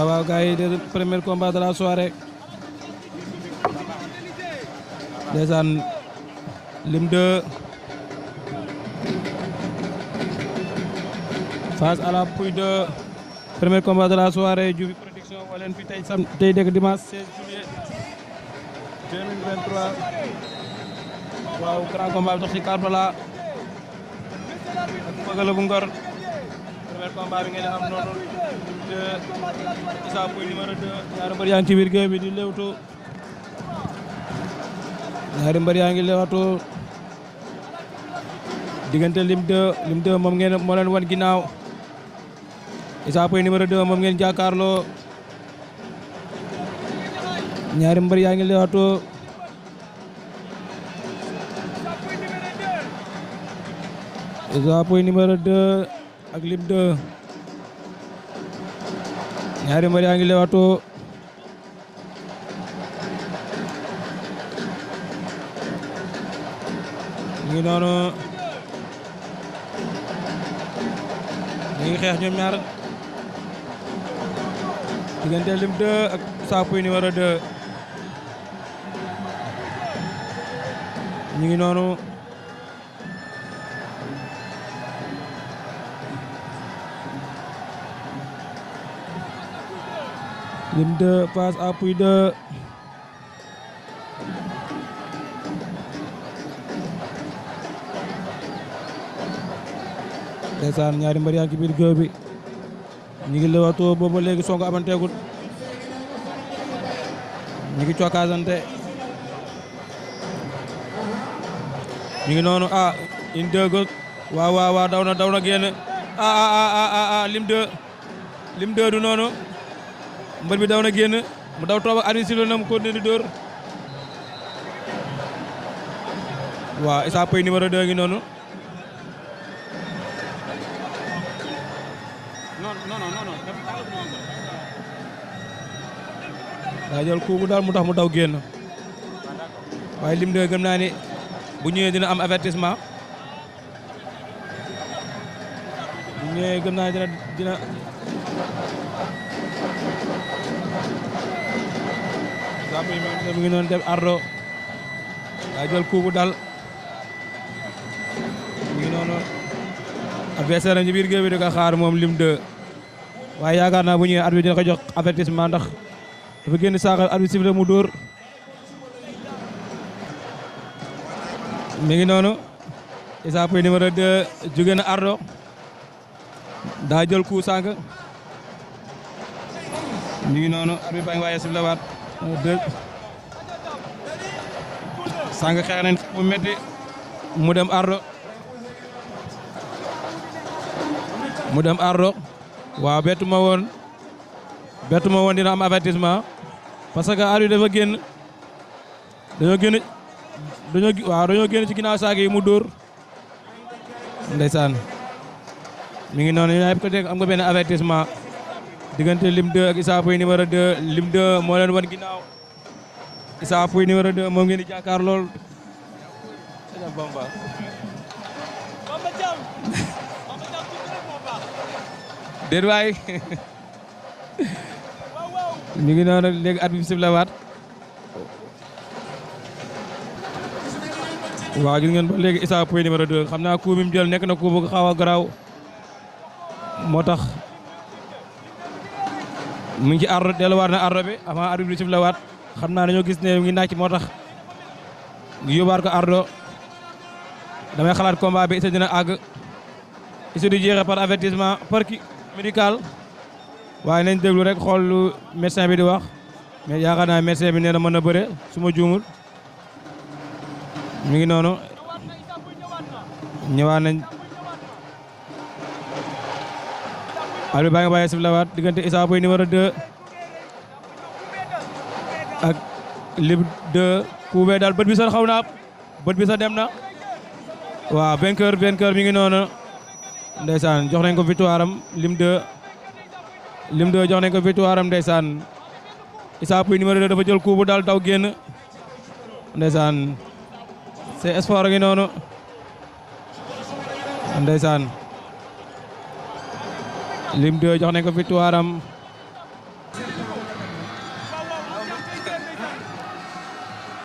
waaw gars yi de premier combat de la soirée ndeysaan Lim 2 face à la Pouye 2 premier combat de la soirée Diouf production woo leen fi tey dëkk dimanche 16 juillet 2023 waaw grand combat bi dox ci Karbala ak Feugeula bu Ngor premier combat bi ngeen am noonu de Issa Pouye numéro 2 ñaari mbër yaa ngi ci biir géew bi di lewtu ñaari mbër yaa ngi lewatu diggante Lim 2 moom ngeen moo leen wan ginnaaw Issa Pouye numéro 2 moom ngeen jàkkaarloo ñaari mbër yaa ngi lewatu Issa Pouye numéro 2 ak Lim 2 ñaari mbër yaa ngi lewatu ñu ngi noonu ñu ngi xeex ñoom ñaar diggante Lim 2 ak Issa Pouye numéro 2 ñu ngi noonu Lim 2 face à Pouye 2 ndeysaan ñaari mbër yaa ngi ci biir géew bi ñu ngi lewaatoo boobu léegi songo amanteegul ñu ngi cokkaasante ñu ngi noonu une deux gauche waaw daw na génn Lim 2 du noonu mbër bi daw na génn mu daw tooba arbitre sifflé na mu continué di dóor waaw Issa Pouye numéro 2 ngi noonu daa jël coup bu daal mu tax mu daw génn waaye Lim 2 gëm naa ni bu ñëwee dina am avertissement bu ñëwee gëm naa dina Issa Pouye mi ngi noonu def ardo daa jël coup bu dal mi ngi noonu adversaire am ci biir géew bi di ko xaar moom Lim 2 waaye yaakaar naa bu ñëwee arbitre dina ko jox avertissement ndax dafa génn saaxal arbitre sifflé mu dóor mi ngi noonu Issa Pouye numéro 2 jóge na ardo daa jël coup sànq mi ngi noonu arbitre baa ngi waaye sifflé waat sànq xeex nañ mu metti mu dem ardo waaw bettu ma woon dina am avertissement parce que arbitre dafa génn dañoo génn ci ginnaaw saag yi mu dóor ndeysaan mi ngi noonu ñaa yëpp ko dégg am nga benn avertissement diggante Lim 2 ak Issa Pouye numéro 2 Lim 2 moo leen wan ginnaaw Issa Pouye numéro 2 moom ngeen di jàkkaar lool déet waay mi ngi noonu léegi at bi sifla waat waaw gis ngeen ba léegi Issa Pouye numéro 2 xam naa coup bi mu jël nekk na coup bu xaw a garaaw moo tax mu ngi ci ardo delluwaat na ardo bi avant arbitre bi sifla waat xam naa dañoo gis ne mu ngi nàcc moo tax ngi yóbbaat ko ardo damay xalaat combat bi Issa dina àgg Issa di jeexee par avertissement par ki médical waaye nañ déglu rek xool lu médecin bi di wax mais yaakaar naa médecin bi nee na mën na bëre su ma juumul mi ngi noonu ñëwaat nañ arbitre baa ngi bàyyi sif lawaat diggante Issa Pouye numéro 2 ak Lim 2 coup bee daal bët bi sax xaw na bët bi sax dem na waaw vainqueur mi ngi noonu ndeysaan jox nañ ko victoire am Lim 2 jox nañ ko victoire am ndeysaan Issa Pouye numéro 2 dafa jël coup bu daal daw génn ndeysaan c'est sport ngi noonu ndeysaan Lim 2 jox nañ ko victoire am